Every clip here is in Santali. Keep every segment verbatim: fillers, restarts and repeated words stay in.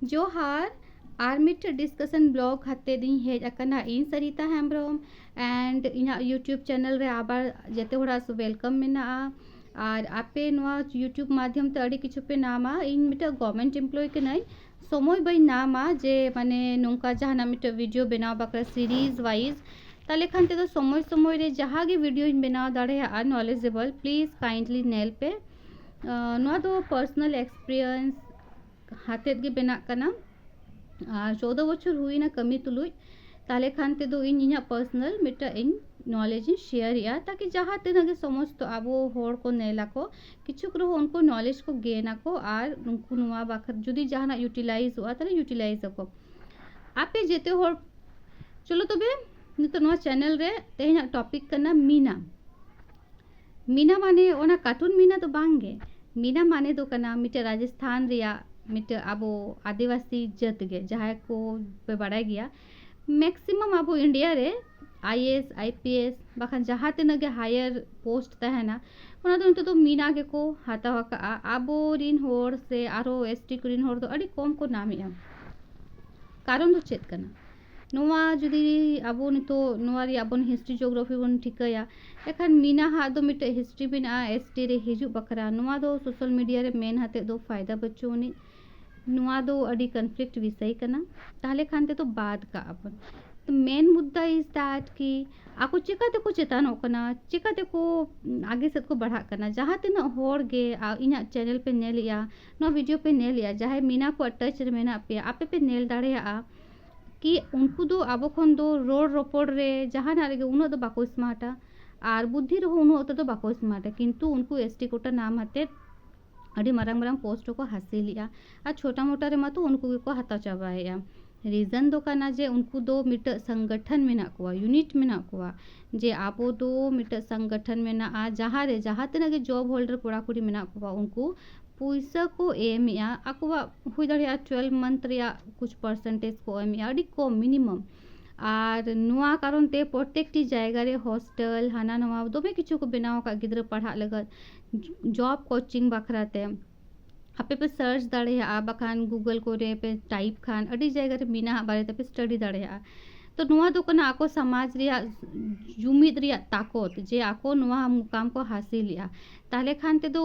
ᱡᱚᱦᱟᱨ᱾ ᱟᱨ ᱢᱤᱫᱴᱮᱡ ᱰᱤᱥᱠᱟᱥᱚᱱ ᱵᱞᱚᱜ ᱦᱟᱛᱮ ᱫᱤᱧ ᱦᱮᱡ ᱟᱠᱟᱱᱟ ᱤᱧ, ᱥᱟᱨᱤᱛᱟ ᱦᱮᱢᱵᱨᱚᱢ᱾ And ᱤᱧᱟᱹᱜ YouTube ᱪᱮᱱᱮᱞ ᱨᱮ ᱟᱵᱟᱨ ᱡᱮᱛᱮ ᱦᱚᱲᱟᱜ ᱥᱩ-, ᱣᱮᱞᱠᱟᱢ ᱢᱮᱱᱟᱜᱼᱟ᱾ ᱟᱨ ᱟᱯᱮ ᱱᱚᱣᱟ YouTube ᱢᱟᱫᱽᱫᱷᱚᱢ ᱛᱮ ᱟᱹᱰᱤ ᱠᱤᱪᱷᱩ ᱯᱮ ᱧᱟᱢᱟ᱾ ᱤᱧ ᱢᱤᱫᱴᱮᱡ ᱜᱚᱵᱷᱢᱮᱱᱴ ᱮᱢᱯᱞᱚᱭ ᱠᱟᱹᱱᱟᱹᱧ, ᱥᱚᱢᱚᱭ ᱵᱟᱹᱧ ᱧᱟᱢᱟ ᱡᱮ ᱢᱟᱱᱮ ᱱᱚᱝᱠᱟ ᱡᱟᱦᱟᱱᱟᱜ ᱢᱤᱫᱴᱮᱡ ᱵᱷᱤᱰᱤᱭᱳ ᱵᱮᱱᱟᱣ ᱵᱟᱠᱷᱨᱟ ᱥᱤᱨᱤᱡᱽ ᱣᱟᱭᱤᱡᱽ᱾ ᱛᱟᱦᱞᱮ ᱠᱷᱟᱱ ᱛᱮᱫᱚ ᱥᱚᱢᱚᱭ ᱥᱚᱢᱚᱭ ᱨᱮ ᱡᱟᱦᱟᱸ ᱜᱮ ᱵᱷᱤᱰᱤᱭᱳᱧ ᱵᱮᱱᱟᱣ ᱫᱟᱲᱮᱭᱟᱜᱼᱟ, ᱱᱚᱞᱮᱡᱮᱵᱚᱞ, ᱯᱞᱤᱡᱽ ᱠᱟᱭᱤᱱᱰᱞᱤ ᱧᱮᱞ ᱯᱮ᱾ ᱟᱸ, ᱱᱚᱣᱟ ᱫᱚ ᱯᱟᱨᱥᱚᱱᱟᱞ ᱮᱠᱥᱯᱤᱨᱤᱭᱮᱱᱥ ᱦᱟᱛᱮᱫ ᱜᱮ ᱵᱮᱱᱟᱜ ᱠᱟᱱᱟ᱾ ᱟᱨ ᱪᱳᱫᱫᱳ ᱵᱚᱪᱷᱚᱨ ᱦᱩᱭᱱᱟ ᱠᱟᱹᱢᱤ ᱛᱩᱞᱩᱡ᱾ ᱛᱟᱦᱞᱮ ᱠᱷᱟᱱ ᱛᱮᱫᱚ ᱤᱧ ᱤᱧᱟᱹᱜ ᱯᱟᱨᱥᱚᱱᱟᱞ ᱢᱤᱫᱴᱟᱝ ᱤᱧ ᱱᱚᱞᱮᱡᱽ ᱤᱧ ᱥᱮᱭᱟᱨᱮᱜᱼᱟ, ᱛᱟᱠᱤ ᱡᱟᱦᱟᱸ ᱛᱤᱱᱟᱹᱜ ᱜᱮ ᱥᱚᱢᱚᱥᱛᱚ ᱟᱵᱚ ᱦᱚᱲ ᱠᱚ ᱧᱮᱞ ᱟᱠᱚ, ᱠᱤᱪᱷᱩᱠ ᱨᱮᱦᱚᱸ ᱩᱱᱠᱩ ᱱᱚᱞᱮᱡᱽ ᱠᱚ ᱜᱮᱱ ᱟᱠᱚ ᱟᱨ ᱩᱱᱠᱩ ᱱᱚᱣᱟ ᱵᱟᱠᱷᱨᱟ ᱡᱩᱫᱤ ᱡᱟᱦᱟᱱᱟᱜ ᱤᱭᱩᱴᱤᱞᱟᱭᱤᱡᱚᱜᱼᱟ, ᱛᱟᱦᱞᱮ ᱤᱭᱩᱴᱤᱞᱟᱭᱤᱡᱽ ᱟᱠᱚ᱾ ᱟᱯᱮ ᱡᱮᱛᱮ ᱦᱚᱲ, ᱪᱚᱞᱚ ᱛᱚᱵᱮ ᱱᱤᱛᱚᱜ ᱱᱚᱣᱟ ᱪᱮᱱᱮᱞ ᱨᱮ ᱛᱮᱦᱮᱧᱟᱜ ᱴᱚᱯᱤᱠ ᱠᱟᱱᱟ ᱢᱤᱱᱟ᱾ ᱢᱤᱱᱟ ᱢᱟᱱᱮ ᱚᱱᱟ ᱠᱟᱨᱴᱩᱱ ᱢᱤᱱᱟ ᱫᱚ ᱵᱟᱝ ᱜᱮ᱾ ᱢᱤᱱᱟ ᱢᱟᱱᱮ ᱫᱚ ᱠᱟᱱᱟ ᱢᱤᱫᱴᱮᱡ ᱨᱟᱡᱚᱥᱛᱷᱟᱱ ᱨᱮᱭᱟᱜ ᱢᱤᱫᱴᱮᱡ ᱟᱵᱚ ᱟᱹᱫᱤᱵᱟᱹᱥᱤ ᱡᱟᱹᱛ ᱜᱮ, ᱡᱟᱦᱟᱸᱭ ᱠᱚ ᱯᱮ ᱵᱟᱲᱟᱭ ᱜᱮᱭᱟ, ᱢᱮᱠᱥᱤᱢᱟᱢ ᱟᱵᱚ ᱤᱱᱰᱤᱭᱟ ᱨᱮ I A S, I P S ᱵᱟᱠᱷᱟᱱ ᱡᱟᱦᱟᱸ ᱛᱤᱱᱟᱹᱜ ᱜᱮ ᱦᱟᱭᱟᱨ ᱯᱳᱥᱴ ᱛᱟᱦᱮᱱᱟ, ᱚᱱᱟ ᱫᱚ ᱱᱤᱛᱚᱜ ᱫᱚ ᱢᱤᱱᱟ ᱜᱮᱠᱚ ᱦᱟᱛᱟᱣ ᱟᱠᱟᱫᱼᱟ᱾ ᱟᱵᱚ ᱨᱤᱱ ᱦᱚᱲ ᱥᱮ ᱟᱨᱦᱚᱸ ᱮᱥ ᱴᱤ ᱠᱚ ᱨᱤᱱ ᱦᱚᱲ ᱫᱚ ᱟᱹᱰᱤ ᱠᱚᱢ ᱠᱚ ᱧᱟᱢᱮᱫᱼᱟ᱾ ᱠᱟᱨᱚᱱ ᱫᱚ ᱪᱮᱫ ᱠᱟᱱᱟ? ᱱᱚᱣᱟ ᱡᱩᱫᱤ ᱟᱵᱚ ᱱᱤᱛᱚᱜ ᱱᱚᱣᱟ ᱨᱮᱭᱟᱜ ᱵᱚᱱ ᱦᱤᱥᱴᱨᱤ ᱡᱤᱭᱳᱜᱨᱟᱯᱷᱤ ᱵᱚᱱ ᱴᱷᱤᱠᱟᱹᱭᱟ, ᱮᱱᱠᱷᱟᱱ ᱢᱤᱱᱟ ᱦᱟᱜ ᱫᱚ ᱢᱤᱫᱴᱮᱡ ᱦᱤᱥᱴᱨᱤ ᱢᱮᱱᱟᱜᱼᱟ ᱮᱥ ᱴᱤ ᱨᱮ ᱦᱤᱡᱩᱜ ᱵᱟᱠᱷᱨᱟ᱾ ᱱᱚᱣᱟ ᱫᱚ ᱥᱳᱥᱟᱞ ᱢᱤᱰᱤᱭᱟ ᱨᱮ ᱢᱮᱱ ᱦᱟᱛᱮᱫ ᱫᱚ ᱯᱷᱟᱭᱫᱟ ᱵᱟᱹᱪᱩᱜ ᱟᱹᱱᱤᱡ᱾ ᱱᱚᱣᱟ ᱫᱚ ᱟᱹᱰᱤ ᱠᱚᱱᱯᱷᱞᱤᱠᱴ ᱵᱤᱥᱚᱭ ᱠᱟᱱᱟ᱾ ᱛᱟᱦᱞᱮ ᱠᱷᱟᱱ ᱛᱮᱫᱚ ᱵᱟᱫ ᱠᱟᱜᱼᱟ ᱵᱚᱱ᱾ ᱛᱚ ᱢᱮᱱ ᱢᱩᱫᱽᱫᱟ is that ᱠᱤ ᱟᱠᱚ ᱪᱤᱠᱟᱹ ᱛᱮᱠᱚ ᱪᱮᱛᱟᱱᱚᱜ ᱠᱟᱱᱟ, ᱪᱤᱠᱟᱹ ᱛᱮᱠᱚ ᱟᱜᱮ ᱥᱮᱫ ᱠᱚ ᱵᱟᱲᱦᱟᱜ ᱠᱟᱱᱟ? ᱡᱟᱦᱟᱸ ᱛᱤᱱᱟᱹᱜ ᱦᱚᱲ ᱜᱮ ᱟ-, ᱤᱧᱟᱹᱜ ᱪᱮᱱᱮᱞ ᱯᱮ ᱧᱮᱞᱮᱜᱼᱟ, ᱱᱚᱣᱟ ᱵᱷᱤᱰᱤᱭᱳ ᱯᱮ ᱧᱮᱞᱮᱜᱼᱟ, ᱡᱟᱦᱟᱸᱭ ᱢᱤᱱᱟ ᱠᱚᱣᱟᱜ ᱴᱟᱪ ᱨᱮ ᱢᱮᱱᱟᱜ ᱯᱮᱭᱟ, ᱟᱯᱮ ᱯᱮ ᱧᱮᱞ ᱫᱟᱲᱮᱭᱟᱜᱼᱟ ᱠᱤ ᱩᱱᱠᱩ ᱫᱚ ᱟᱵᱚ ᱠᱷᱚᱱ ᱫᱚ ᱨᱚᱲ ᱨᱚᱯᱚᱲ ᱨᱮ ᱡᱟᱦᱟᱱᱟᱜ ᱨᱮᱜᱮ ᱩᱱᱟᱹᱜ ᱫᱚ ᱵᱟᱠᱚ ᱥᱢᱟᱨᱴᱟ, ᱟᱨ ᱵᱩᱫᱽᱫᱷᱤ ᱨᱮᱦᱚᱸ ᱩᱱᱟᱹᱜ ᱚᱛᱚ ᱫᱚ ᱵᱟᱠᱚ ᱥᱢᱟᱨᱴᱟ, ᱠᱤᱱᱛᱩ ᱩᱱᱠᱩ ᱮᱥ ᱴᱤ ᱠᱳᱴᱟ ᱱᱟᱢ ᱦᱟᱛᱮᱫ ᱟᱹᱰᱤ ᱢᱟᱨᱟᱝ ᱢᱟᱨᱟᱝ ᱯᱳᱥᱴ ᱦᱚᱸᱠᱚ ᱦᱟᱹᱥᱤᱞᱮᱜᱼᱟ᱾ ᱟᱨ ᱪᱷᱳᱴᱟ ᱢᱳᱴᱟ ᱨᱮᱢᱟ ᱛᱚ ᱩᱱᱠᱩ ᱜᱮᱠᱚ ᱦᱟᱛᱟᱣ ᱪᱟᱵᱟᱭᱮᱜᱼᱟ᱾ ᱨᱤᱡᱚᱱ ᱫᱚ ᱠᱟᱱᱟ ᱡᱮ ᱩᱱᱠᱩ ᱫᱚ ᱢᱤᱫᱴᱟᱹᱜ ᱥᱚᱝᱜᱚᱴᱷᱚᱱ ᱢᱮᱱᱟᱜ ᱠᱚᱣᱟ, ᱭᱩᱱᱤᱴ ᱢᱮᱱᱟᱜ ᱠᱚᱣᱟ, ᱡᱮ ᱟᱵᱚ ᱫᱚ ᱢᱤᱫᱴᱟᱹᱜ ᱥᱚᱝᱜᱚᱴᱷᱚᱱ ᱢᱮᱱᱟᱜᱼᱟ, ᱡᱟᱦᱟᱸ ᱨᱮ ᱡᱟᱦᱟᱸ ᱛᱤᱱᱟᱹᱜ ᱜᱮ ᱡᱚᱵ ᱦᱳᱞᱰᱟᱨ ᱠᱚᱲᱟ ᱠᱩᱲᱤ ᱢᱮᱱᱟᱜ ᱠᱚᱣᱟ, ᱩᱱᱠᱩ ᱯᱩᱭᱥᱟᱹ ᱠᱚ ᱮᱢᱮᱜᱼᱟ, ᱟᱠᱚᱣᱟᱜ ᱦᱩᱭ ᱫᱟᱲᱮᱭᱟᱜᱼᱟ ᱴᱩᱭᱮᱞᱵᱷ ᱢᱟᱱᱛᱷ ᱨᱮᱭᱟᱜ ᱠᱩᱪ ᱯᱟᱨᱥᱮᱱᱴᱮᱡᱽ ᱠᱚ ᱮᱢᱮᱜᱼᱟ, ᱟᱹᱰᱤ ᱠᱚᱢ, ᱢᱤᱱᱤᱢᱟᱢ᱾ ᱟᱨ ᱱᱚᱣᱟ ᱠᱟᱨᱚᱱ ᱛᱮ ᱯᱨᱚᱛᱮᱠᱴᱤ ᱡᱟᱭᱜᱟ ᱨᱮ ᱦᱳᱥᱴᱮᱞ ᱦᱟᱱᱟ ᱱᱚᱣᱟ ᱫᱚᱢᱮ ᱠᱤᱪᱷᱩ ᱠᱚ ᱵᱮᱱᱟᱣ ᱟᱠᱟᱫ ᱜᱤᱫᱽᱨᱟᱹ ᱯᱟᱲᱦᱟᱜ ᱞᱟᱹᱜᱤᱫ, ᱡᱚᱵ ᱠᱳᱪᱤᱝ ᱵᱟᱠᱷᱨᱟ ᱛᱮ᱾ ᱟᱯᱮ ᱯᱮ ᱥᱟᱨᱪ ᱫᱟᱲᱮᱭᱟᱜᱼᱟ, ᱵᱟᱠᱷᱟᱱ ᱜᱩᱜᱚᱞ ᱠᱚᱨᱮ ᱯᱮ ᱴᱟᱭᱤᱯ ᱠᱷᱟᱱ ᱟᱹᱰᱤ ᱡᱟᱭᱜᱟ ᱨᱮ ᱢᱮᱱᱟᱜᱼᱟ, ᱵᱟᱨᱮ ᱛᱮᱯᱮ ᱥᱴᱟᱰᱤ ᱫᱟᱲᱮᱭᱟᱜᱼᱟ᱾ ᱛᱚ ᱱᱚᱣᱟ ᱫᱚ ᱠᱟᱱᱟ ᱟᱠᱚ ᱥᱚᱢᱟᱡᱽ ᱨᱮᱭᱟᱜ ᱡᱩᱢᱤᱫ ᱨᱮᱭᱟᱜ ᱛᱟᱠᱚᱛ, ᱡᱮ ᱟᱠᱚ ᱱᱚᱣᱟ ᱢᱩᱠᱟᱢ ᱠᱚ ᱦᱟᱥᱤᱞᱮᱜᱼᱟ᱾ ᱛᱟᱦᱚᱞᱮ ᱠᱷᱟᱱ ᱛᱮᱫᱚ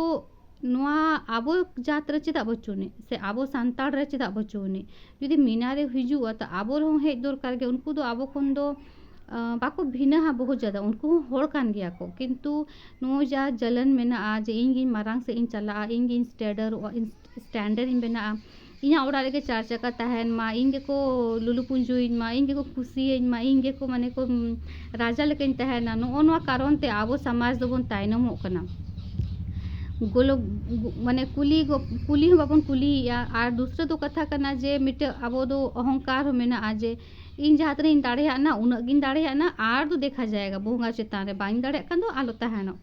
ᱱᱚᱣᱟ ᱟᱵᱚ ᱡᱟᱛ ᱨᱮ ᱪᱮᱫᱟᱜ ᱵᱟᱹᱪᱩᱜ ᱟᱹᱱᱤᱡ, ᱥᱮ ᱟᱵᱚ ᱥᱟᱱᱛᱟᱲ ᱨᱮ ᱪᱮᱫᱟᱜ ᱵᱟᱹᱪᱩᱜ ᱟᱹᱱᱤᱡ? ᱡᱩᱫᱤ ᱢᱮᱱᱟ ᱨᱮ ᱦᱤᱡᱩᱜᱼᱟ, ᱛᱚ ᱟᱵᱚ ᱨᱮᱦᱚᱸ ᱦᱮᱡ ᱫᱚᱨᱠᱟᱨ ᱜᱮ᱾ ᱩᱱᱠᱩ ᱫᱚ ᱟᱵᱚ ᱠᱷᱚᱱ ᱫᱚ ᱟᱸ, ᱵᱟᱠᱚ ᱵᱷᱤᱱᱟᱹᱦᱟ ᱵᱚᱦᱩᱛ ᱡᱟᱫᱟ, ᱩᱱᱠᱩ ᱦᱚᱸ ᱦᱚᱲ ᱠᱟᱱ ᱜᱮᱭᱟ ᱠᱚ, ᱠᱤᱱᱛᱩ ᱱᱚᱜᱼᱚᱭ ᱡᱟ ᱡᱟᱞᱟᱱ ᱢᱮᱱᱟᱜᱼᱟ ᱡᱮ ᱤᱧ ᱜᱤᱧ ᱢᱟᱨᱟᱝ ᱥᱮᱫ ᱤᱧ ᱪᱟᱞᱟᱜᱼᱟ, ᱤᱧ ᱜᱤᱧ ᱥᱴᱮᱰᱟᱨᱚᱜᱼᱟ, ᱤᱧ ᱥᱴᱮᱱᱰᱟᱨᱰ ᱤᱧ ᱵᱮᱱᱟᱜᱼᱟ, ᱤᱧᱟᱹᱜ ᱚᱲᱟᱜ ᱨᱮᱜᱮ ᱪᱟᱨ ᱪᱟᱠᱟ ᱛᱟᱦᱮᱱ ᱢᱟ, ᱤᱧ ᱜᱮᱠᱚ ᱞᱩᱞᱩ ᱯᱩᱸᱡᱩᱭᱤᱧ ᱢᱟ, ᱤᱧ ᱜᱮᱠᱚ ᱠᱩᱥᱤᱭᱟᱹᱧ ᱢᱟ, ᱤᱧ ᱜᱮᱠᱚ ᱢᱟᱱᱮ ᱠᱚ, ᱩᱢ, ᱨᱟᱡᱟ ᱞᱮᱠᱟᱧ ᱛᱟᱦᱮᱱᱟ᱾ ᱱᱚᱜᱼᱚ ᱱᱚᱣᱟ ᱠᱟᱨᱚᱱ ᱛᱮ ᱟᱵᱚ ᱥᱚᱢᱟᱡᱽ ᱫᱚᱵᱚᱱ ᱛᱟᱭᱱᱚᱢᱚᱜ ᱠᱟᱱᱟ᱾ ᱜᱚᱞᱚ-, ᱜᱩ-, ᱢᱟᱱᱮ ᱠᱩᱞᱤ ᱜᱚ-, ᱠᱩᱞᱤ ᱦᱚᱸ ᱵᱟᱵᱚᱱ ᱠᱩᱞᱤᱭᱮᱫᱼᱟ᱾ ᱟᱨ ᱫᱩᱥᱨᱟᱹ ᱫᱚ ᱠᱟᱛᱷᱟ ᱠᱟᱱᱟ ᱡᱮ ᱢᱤᱫᱴᱮᱡ ᱟᱵᱚ ᱫᱚ ᱚᱦᱚᱝᱠᱟᱨ ᱦᱚᱸ ᱢᱮᱱᱟᱜᱼᱟ ᱡᱮ ᱤᱧ ᱡᱟᱦᱟᱸ ᱛᱤᱱᱟᱹᱜ ᱤᱧ ᱫᱟᱲᱮᱭᱟᱜᱼᱟ ᱩᱱᱟᱹᱜ ᱜᱤᱧ ᱫᱟᱲᱮᱭᱟᱜᱼᱟ, ᱟᱨ ᱫᱚ ᱫᱮᱠᱷᱟ ᱡᱟᱭᱜᱟ ᱵᱚᱸᱜᱟ ᱪᱮᱛᱟᱱ ᱨᱮ, ᱵᱟᱹᱧ ᱫᱟᱲᱮᱭᱟᱜ ᱠᱷᱟᱱ ᱫᱚ ᱟᱞᱚ ᱛᱟᱦᱮᱱᱚᱜ᱾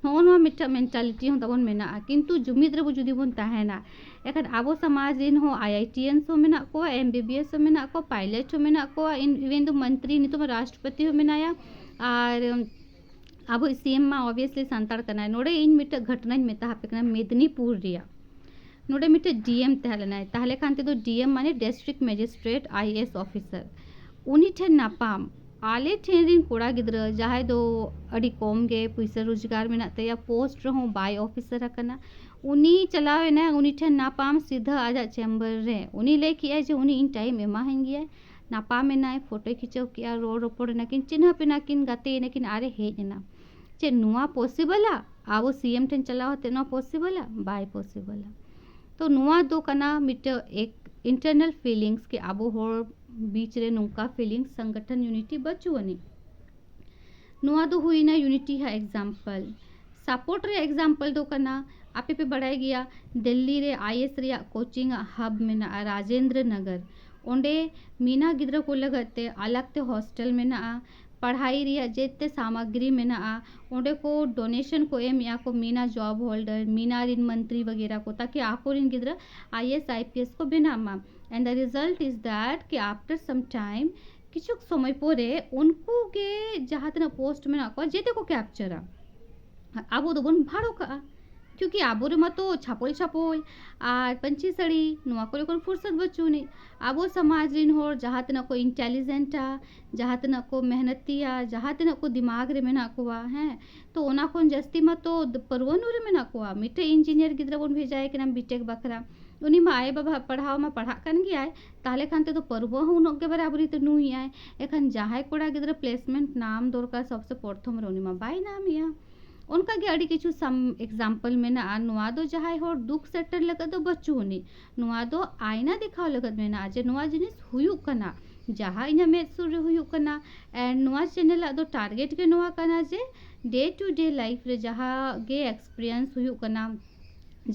ᱱᱚᱜᱼᱚ ᱱᱚᱣᱟ ᱢᱤᱫᱴᱟᱝ ᱢᱮᱱᱴᱟᱞᱤᱴᱤ ᱦᱚᱸ ᱛᱟᱵᱚᱱ ᱢᱮᱱᱟᱜᱼᱟ᱾ ᱠᱤᱱᱛᱩ ᱡᱩᱢᱤᱫ ᱨᱮᱵᱚ ᱡᱩᱫᱤ ᱵᱚᱱ ᱛᱟᱦᱮᱱᱟ, ᱮᱱᱠᱷᱟᱱ ᱟᱵᱚ ᱥᱚᱢᱟᱡᱽ ᱨᱮᱱ ᱦᱚᱸ ᱟᱭ ᱟᱭ ᱴᱤ ᱮᱱᱥ ᱦᱚᱸ ᱢᱮᱱᱟᱜ ᱠᱚᱣᱟ, ᱮᱢ ᱵᱤ ᱵᱤ ᱮᱥ ᱦᱚᱸ ᱢᱮᱱᱟᱜ ᱠᱚᱣᱟ, ᱯᱟᱭᱞᱚᱴ ᱦᱚᱸ ᱢᱮᱱᱟᱜ ᱠᱚᱣᱟ, ᱤᱱ-, ᱤᱵᱷᱮᱱ ᱫᱚ ᱢᱚᱱᱛᱨᱤ, ᱱᱤᱛᱚᱜ ᱢᱟ ᱨᱟᱥᱴᱨᱚᱯᱚᱛᱤ ᱦᱚᱸ ᱢᱮᱱᱟᱭᱟ, ᱟᱨ ᱟᱵᱚ ᱥᱤ ᱮᱢ ᱢᱟ ᱚᱵᱤᱭᱟᱥᱞᱤ ᱥᱟᱱᱛᱟᱲ ᱠᱟᱱᱟᱭ᱾ ᱱᱚᱰᱮ ᱤᱧ ᱢᱤᱫᱴᱟᱝ ᱜᱷᱚᱴᱚᱱᱟᱧ ᱢᱮᱛᱟ ᱦᱟᱯᱮ ᱠᱟᱱᱟ, ᱢᱮᱫᱽᱱᱤᱯᱩᱨ ᱨᱮᱭᱟᱜ᱾ ᱱᱚᱰᱮ ᱢᱤᱫᱴᱮᱡ ᱰᱤ ᱮᱢ ᱛᱟᱦᱮᱸ ᱞᱮᱱᱟᱭ, ᱛᱟᱦᱚᱞᱮ ᱠᱷᱟᱱ ᱛᱮᱫᱚ ᱰᱤ ᱮᱢ ᱢᱟᱱᱮ district magistrate, I A S officer. ᱩᱱᱤ ᱴᱷᱮᱱ ᱧᱟᱯᱟᱢ, ᱟᱞᱮ ᱴᱷᱮᱱ ᱨᱤᱱ ᱠᱚᱲᱟ ᱜᱤᱫᱽᱨᱟᱹ ᱡᱟᱦᱟᱸᱭ ᱫᱚ ᱟᱹᱰᱤ ᱠᱚᱢ ᱜᱮ ᱯᱩᱭᱥᱟᱹ ᱨᱳᱡᱽᱜᱟᱨ ᱢᱮᱱᱟᱜ ᱛᱟᱭᱟ, ᱯᱳᱥᱴ ᱨᱮᱦᱚᱸ ᱵᱟᱭ ᱚᱯᱷᱤᱥᱟᱨ ᱟᱠᱟᱱᱟ, ᱩᱱᱤ ᱪᱟᱞᱟᱣ ᱮᱱᱟᱭ, ᱩᱱᱤ ᱴᱷᱮᱱ ᱧᱟᱯᱟᱢ ᱥᱤᱫᱷᱟᱹ ᱟᱡᱟᱜ ᱪᱮᱢᱵᱟᱨ ᱨᱮ᱾ ᱩᱱᱤ ᱞᱟᱹᱭ ᱠᱮᱜᱼᱟᱭ ᱡᱮ ᱩᱱᱤ ᱤᱧ ᱴᱟᱭᱤᱢ ᱮᱢᱟᱦᱟᱹᱧ ᱜᱮᱭᱟᱭ᱾ ᱧᱟᱯᱟᱢ ᱮᱱᱟᱭ, ᱯᱷᱳᱴᱳᱭ ᱠᱷᱤᱪᱟᱹᱣ ᱠᱮᱜᱼᱟ, ᱨᱚᱲ ᱨᱚᱯᱚᱲ ᱮᱱᱟ ᱠᱤᱱ, ᱪᱤᱱᱦᱟᱹᱯ ᱮᱱᱟ ᱠᱤᱱ, ᱜᱟᱛᱮ ᱮᱱᱟ ᱠᱤᱱ, ᱟᱨᱮ ᱦᱮᱡ ᱮᱱᱟ᱾ ᱪᱮᱫ ᱱᱚᱣᱟ ᱯᱚᱥᱤᱵᱚᱞᱟ? ᱟᱵᱚ ᱥᱤ ᱮᱢ ᱴᱷᱮᱱ ᱪᱟᱞᱟᱣ ᱠᱟᱛᱮ ᱱᱚᱣᱟ ᱯᱚᱥᱤᱵᱚᱞᱟ? ᱵᱟᱭ ᱯᱚᱥᱤᱵᱚᱞᱟ᱾ ᱛᱚ ᱱᱚᱣᱟ ᱫᱚ ᱠᱟᱱᱟ ᱢᱤᱫᱴᱟᱝ ᱮᱠ-, ᱤᱱᱴᱟᱨᱱᱟᱞ ᱯᱷᱤᱞᱤᱝᱥ ᱠᱤ ᱟᱵᱚ ᱦᱚᱲ ᱵᱤᱪ ᱨᱮ ᱱᱚᱝᱠᱟ ᱯᱷᱤᱞᱤᱝᱥ, ᱥᱚᱝᱜᱚᱴᱷᱚᱱ ᱭᱩᱱᱤᱴᱤ ᱵᱟᱹᱪᱩᱜ ᱟᱹᱱᱤᱡ᱾ ᱱᱚᱣᱟ ᱫᱚ ᱦᱩᱭᱱᱟ ᱭᱩᱱᱤᱴᱤ ᱦᱟᱸᱜ ᱮᱠᱡᱟᱢᱯᱚᱞ᱾ ᱥᱟᱯᱳᱨᱴ ᱨᱮᱭᱟᱜ ᱮᱠᱡᱟᱢᱯᱚᱞ ᱫᱚ ᱠᱟᱱᱟ, ᱟᱯᱮ ᱯᱮ ᱵᱟᱲᱟᱭ ᱜᱮᱭᱟ, ᱫᱤᱞᱞᱤ ᱨᱮ ᱟᱭ ᱮᱥ ᱨᱮᱭᱟᱜ ᱠᱳᱪᱤᱝ ᱟᱜ ᱦᱟᱵ ᱢᱮᱱᱟᱜᱼᱟ, ᱨᱟᱡᱮᱱᱫᱨᱚ ᱱᱚᱜᱚᱨ᱾ ᱚᱸᱰᱮ ᱢᱤᱱᱟ ᱜᱤᱫᱽᱨᱟᱹ ᱠᱚ ᱞᱟᱹᱜᱤᱫ ᱛᱮ ᱟᱞᱟᱜᱽ ᱛᱮ ᱦᱳᱥᱴᱮᱞ ᱢᱮᱱᱟᱜᱼᱟ, ᱯᱟᱲᱦᱟᱭ ᱨᱮᱭᱟᱜ ᱡᱮᱛᱮ ᱥᱟᱢᱟᱜᱨᱤ ᱢᱮᱱᱟᱜᱼᱟ᱾ ᱚᱸᱰᱮ ᱠᱚ ᱰᱳᱱᱮᱥᱚᱱ ᱠᱚ ᱮᱢᱮᱜᱼᱟ ᱠᱚ ᱢᱤᱱᱟ ᱡᱚᱵ ᱦᱳᱞᱰᱟᱨ, ᱢᱤᱱᱟ ᱨᱤᱱ ᱢᱚᱱᱛᱨᱤ ᱵᱟᱜᱮᱨᱟ ᱠᱚ, ᱛᱟᱠᱤ ᱟᱠᱚ ᱨᱤᱱ ᱜᱤᱫᱽᱨᱟᱹ I S, I P S ᱠᱚ ᱵᱮᱱᱟᱜ ᱢᱟ᱾ And the result is that ᱠᱤ after some time, ᱠᱤᱪᱷᱩ ᱥᱚᱢᱚᱭ ᱯᱚᱨᱮ ᱩᱱᱠᱩ ᱜᱮ ᱡᱟᱦᱟᱸ ᱛᱤᱱᱟᱹᱜ ᱯᱳᱥᱴ ᱢᱮᱱᱟᱜ ᱠᱚᱣᱟ ᱡᱮᱛᱮ ᱠᱚ ᱠᱮᱯᱪᱟᱨᱟ᱾ ᱟᱵᱚ ᱫᱚᱵᱚᱱ ᱵᱷᱟᱲᱚ ᱠᱟᱜᱼᱟ᱾ ᱠᱤᱭᱩᱠᱤ ᱟᱵᱚ ᱨᱮᱢᱟ ᱛᱚ ᱪᱷᱟᱯᱚᱞ ᱪᱷᱟᱯᱚᱞ ᱟᱨ ᱯᱟᱹᱧᱪᱤ ᱥᱟᱹᱲᱤ ᱱᱚᱣᱟ ᱠᱚᱨᱮ ᱠᱷᱚᱱ ᱯᱷᱩᱨᱥᱚᱛ ᱵᱟᱹᱪᱩᱜ ᱟᱹᱱᱤᱡ᱾ ᱟᱵᱚ ᱥᱚᱢᱟᱡᱽ ᱨᱮᱱ ᱦᱚᱲ ᱡᱟᱦᱟᱸ ᱛᱤᱱᱟᱹᱜ ᱠᱚ ᱤᱱᱴᱮᱞᱤᱡᱮᱱᱴᱟ, ᱡᱟᱦᱟᱸ ᱛᱤᱱᱟᱹᱜ ᱠᱚ ᱢᱮᱦᱱᱚᱛᱤᱭᱟ, ᱡᱟᱦᱟᱸ ᱛᱤᱱᱟᱹᱜ ᱠᱚ ᱫᱤᱢᱟᱜᱽ ᱨᱮ ᱢᱮᱱᱟᱜ ᱠᱚᱣᱟ, ᱦᱮᱸ, ᱛᱚ ᱚᱱᱟ ᱠᱷᱚᱱ ᱡᱟᱹᱥᱛᱤ ᱢᱟ ᱛᱚ ᱯᱟᱹᱨᱣᱟᱹ ᱧᱩ ᱨᱮ ᱢᱮᱱᱟᱜ ᱠᱚᱣᱟ᱾ ᱢᱤᱫᱴᱮᱡ ᱤᱧᱡᱤᱱᱤᱭᱟᱨ ᱜᱤᱫᱽᱨᱟᱹ ᱵᱚᱱ ᱵᱷᱮᱡᱟᱭᱮ ᱠᱟᱱᱟ ᱵᱤᱴᱮᱠ ᱵᱟᱠᱷᱨᱟ, ᱩᱱᱤ ᱢᱟ ᱟᱭᱳ ᱵᱟᱵᱟ ᱯᱟᱲᱦᱟᱣ ᱢᱟ ᱯᱟᱲᱦᱟᱜ ᱠᱟᱱ ᱜᱮᱭᱟᱭ, ᱛᱟᱦᱚᱞᱮ ᱠᱷᱟᱱ ᱛᱮᱫᱚ ᱯᱟᱹᱨᱣᱟᱹ ᱦᱚᱸ ᱩᱱᱟᱹᱜ ᱜᱮ ᱵᱟᱨᱟᱵᱟᱹᱨᱤ ᱛᱮ ᱧᱩᱭᱮᱫᱟᱭ᱾ ᱮᱠᱷᱟᱱ ᱡᱟᱦᱟᱸᱭ ᱠᱚᱲᱟ ᱜᱤᱫᱽᱨᱟᱹ ᱯᱞᱮᱥᱢᱮᱱᱴ ᱧᱟᱢ ᱫᱚᱨᱠᱟᱨ ᱥᱚᱵᱥᱮ ᱯᱨᱚᱛᱷᱚᱢ ᱨᱮ, ᱩᱱᱤ ᱢᱟ ᱵᱟᱭ ᱧᱟᱢᱮᱜᱼᱟ᱾ ᱚᱱᱠᱟ ᱜᱮ ᱟᱹᱰᱤ ᱠᱤᱪᱷᱩ ᱥᱟᱢ ᱮᱠᱡᱟᱢᱯᱚᱞ ᱢᱮᱱᱟᱜᱼᱟ᱾ ᱱᱚᱣᱟ ᱫᱚ ᱡᱟᱦᱟᱸᱭ ᱦᱚᱲ ᱫᱩᱠ ᱥᱮᱴᱮᱨ ᱞᱟᱹᱜᱤᱫ ᱫᱚ ᱵᱟᱹᱪᱩᱜ ᱟᱹᱱᱤᱡ, ᱱᱚᱣᱟ ᱫᱚ ᱟᱭᱱᱟ ᱫᱮᱠᱷᱟᱣ ᱞᱟᱹᱜᱤᱫ ᱢᱮᱱᱟᱜᱼᱟ ᱡᱮ ᱱᱚᱣᱟ ᱡᱤᱱᱤᱥ ᱦᱩᱭᱩᱜ ᱠᱟᱱᱟ, ᱡᱟᱦᱟᱸ ᱤᱧᱟᱹᱜ ᱢᱮᱫ ᱥᱩᱨ ᱨᱮ ᱦᱩᱭᱩᱜ ᱠᱟᱱᱟ᱾ And ᱱᱚᱣᱟ ᱪᱮᱱᱮᱞ ᱟᱜ ᱫᱚ ᱴᱟᱨᱜᱮᱴ ᱜᱮ ᱱᱚᱣᱟ ᱠᱟᱱᱟ ᱡᱮ ᱰᱮ ᱴᱩ ᱰᱮ ᱞᱟᱭᱤᱯᱷ ᱨᱮ ᱡᱟᱦᱟᱸ ᱜᱮ ᱮᱠᱥᱯᱤᱨᱤᱭᱮᱱᱥ ᱦᱩᱭᱩᱜ ᱠᱟᱱᱟ,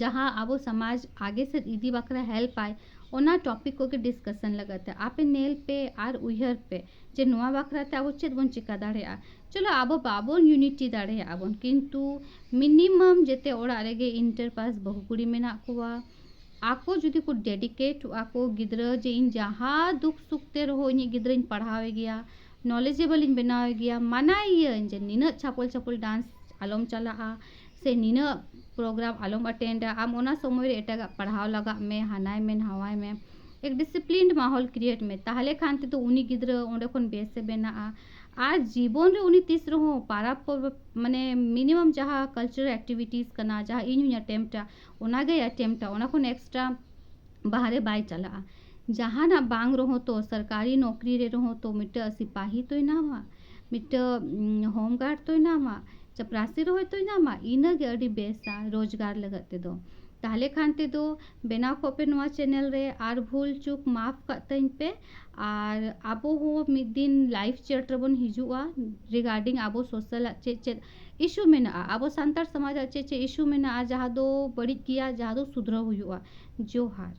ᱡᱟᱦᱟᱸ ᱟᱵᱚ ᱥᱚᱢᱟᱡᱽ ᱟᱜᱮ ᱥᱮᱫ ᱤᱫᱤ ᱵᱟᱠᱷᱨᱟ ᱦᱮᱞᱯ ᱟᱭ, ᱚᱱᱟ ᱴᱚᱯᱤᱠ ᱠᱚᱜᱮ ᱰᱤᱥᱠᱟᱥᱚᱱ ᱞᱟᱹᱜᱤᱫ ᱛᱮ ᱟᱯᱮ ᱧᱮᱞ ᱯᱮ ᱟᱨ ᱩᱭᱦᱟᱹᱨ ᱯᱮ ᱡᱮ ᱱᱚᱣᱟ ᱵᱟᱠᱷᱨᱟ ᱛᱮ ᱟᱵᱚ ᱪᱮᱫ ᱵᱚᱱ ᱪᱤᱠᱟ ᱫᱟᱲᱮᱭᱟᱜᱼᱟ᱾ ᱪᱚᱞᱚ, ᱟᱵᱚ ᱵᱟᱵᱚᱱ ᱤᱭᱩᱱᱤᱴᱤ ᱫᱟᱲᱮᱭᱟᱜᱼᱟ ᱵᱚᱱ, ᱠᱤᱱᱛᱩ ᱢᱤᱱᱤᱢᱟᱢ ᱡᱮᱛᱮ ᱚᱲᱟᱜ ᱨᱮᱜᱮ ᱤᱱᱴᱟᱨ ᱯᱟᱥ ᱵᱟᱹᱦᱩ ᱠᱩᱲᱤ ᱢᱮᱱᱟᱜ ᱠᱚᱣᱟ, ᱟᱠᱚ ᱡᱩᱫᱤ ᱠᱚ ᱰᱮᱰᱤᱠᱮᱴᱚᱜᱼᱟ ᱠᱚ ᱜᱤᱫᱽᱨᱟᱹ ᱡᱮ ᱤᱧ ᱡᱟᱦᱟᱸ ᱫᱩᱠ ᱥᱩᱠ ᱛᱮ ᱨᱮᱦᱚᱸ ᱤᱧᱤᱡ ᱜᱤᱫᱽᱨᱟᱹᱧ ᱯᱟᱲᱦᱟᱣᱮ ᱜᱮᱭᱟ, ᱱᱚᱞᱮᱡᱮᱵᱚᱞ ᱤᱧ ᱵᱮᱱᱟᱣᱮ ᱜᱮᱭᱟ, ᱢᱟᱱᱟᱭᱮᱭᱟᱹᱧ ᱡᱮ ᱱᱤᱱᱟᱹᱜ ᱪᱷᱟᱯᱚᱞ ᱪᱷᱟᱯᱚᱞ ᱰᱟᱱᱥ ᱟᱞᱚᱢ ᱪᱟᱞᱟᱜᱼᱟ ᱥᱮ ᱱᱤᱱᱟᱹᱜ ᱯᱨᱳᱜᱨᱟᱢ ᱟᱞᱚᱢ ᱟᱴᱮᱱᱰᱟ, ᱟᱢ ᱚᱱᱟ ᱥᱚᱢᱚᱭ ᱨᱮ ᱮᱴᱟᱜᱟᱜ ᱯᱟᱲᱦᱟᱣ ᱞᱟᱜᱟᱜ ᱢᱮ, ᱦᱟᱱᱟᱭ ᱢᱮ ᱱᱟᱣᱟᱭ ᱢᱮ, ᱮᱠ ᱰᱤᱥᱤᱯᱞᱤᱱᱰ ᱢᱟᱦᱚᱞ ᱠᱨᱤᱭᱮᱴ ᱢᱮ, ᱛᱟᱦᱚᱞᱮ ᱠᱷᱟᱱ ᱛᱮᱫᱚ ᱩᱱᱤ ᱜᱤᱫᱽᱨᱟᱹ ᱚᱸᱰᱮ ᱠᱷᱚᱱ ᱵᱮᱥ ᱮ ᱵᱮᱱᱟᱜᱼᱟ᱾ ᱟᱨ ᱡᱤᱵᱚᱱ ᱨᱮ ᱩᱱᱤ ᱛᱤᱥ ᱨᱮᱦᱚᱸ ᱯᱟᱨᱟᱵᱽ ᱯᱚᱨᱵᱚ, ᱢᱟᱱᱮ ᱢᱤᱱᱤᱢᱟᱢ ᱡᱟᱦᱟᱸ ᱠᱟᱞᱪᱟᱨᱟᱞ ᱮᱠᱴᱤᱵᱷᱤᱴᱤᱥ ᱠᱟᱱᱟ, ᱡᱟᱦᱟᱸ ᱤᱧ ᱦᱚᱧ ᱟᱴᱮᱢᱯᱴᱟ, ᱚᱱᱟᱜᱮᱭ ᱟᱴᱮᱢᱯᱴᱟ, ᱚᱱᱟ ᱠᱷᱚᱱ ᱮᱠᱥᱴᱨᱟ ᱵᱟᱦᱨᱮ ᱵᱟᱭ ᱪᱟᱞᱟᱜᱼᱟ᱾ ᱡᱟᱦᱟᱱᱟᱜ ᱵᱟᱝ ᱨᱮᱦᱚᱸ ᱛᱚ, ᱥᱚᱨᱠᱟᱨᱤ ᱱᱚᱠᱨᱤ ᱨᱮ ᱨᱮᱦᱚᱸ ᱛᱚ ᱢᱤᱫᱴᱟᱹᱜ ᱥᱤᱯᱟᱦᱤ ᱛᱚᱭ ᱧᱟᱢᱟ, ᱢᱤᱫᱴᱟᱹᱜ ᱦᱳᱢ ᱜᱟᱨᱰ ᱛᱚᱭ ᱧᱟᱢᱟ, ᱪᱟᱯᱨᱟᱥᱤ ᱨᱮᱦᱚᱸ ᱛᱚᱭ ᱧᱟᱢᱟ, ᱤᱱᱟᱹᱜᱮ ᱟᱹᱰᱤ ᱵᱮᱥᱟ ᱨᱳᱡᱽᱜᱟᱨ ᱞᱟᱹᱜᱤᱫ ᱛᱮᱫᱚ᱾ ᱛᱟᱦᱚᱞᱮ ᱠᱷᱟᱱ ᱛᱮᱫᱚ ᱵᱮᱱᱟᱣ ᱠᱚᱜ ᱯᱮ ᱱᱚᱣᱟ ᱪᱮᱱᱮᱞ ᱨᱮ, ᱟᱨ ᱵᱷᱩᱞ ᱪᱩᱠ ᱢᱟᱯ ᱠᱟᱜ ᱛᱟᱹᱧ ᱯᱮ᱾ ᱟᱨ ᱟᱵᱚ ᱦᱚᱸ ᱢᱤᱫ ᱫᱤᱱ ᱞᱟᱭᱤᱵᱷ ᱪᱮᱴ ᱨᱮᱵᱚᱱ ᱦᱤᱡᱩᱜᱼᱟ ᱨᱤᱜᱟᱨᱰᱤᱝ ᱟᱵᱚ ᱥᱳᱥᱟᱞᱟᱜ ᱪᱮᱫ ᱪᱮᱫ ᱤᱥᱩ ᱢᱮᱱᱟᱜᱼᱟ, ᱟᱵᱚ ᱥᱟᱱᱛᱟᱲ ᱥᱚᱢᱟᱡᱟᱜ ᱪᱮᱫ ᱪᱮᱫ ᱤᱥᱩ ᱢᱮᱱᱟᱜᱼᱟ ᱡᱟᱦᱟᱸ ᱫᱚ ᱵᱟᱹᱲᱤᱡ ᱜᱮᱭᱟ, ᱡᱟᱦᱟᱸ ᱫᱚ ᱥᱩᱫᱷᱨᱟᱹᱣ ᱦᱩᱭᱩᱜᱼᱟ᱾ ᱡᱚᱦᱟᱨ᱾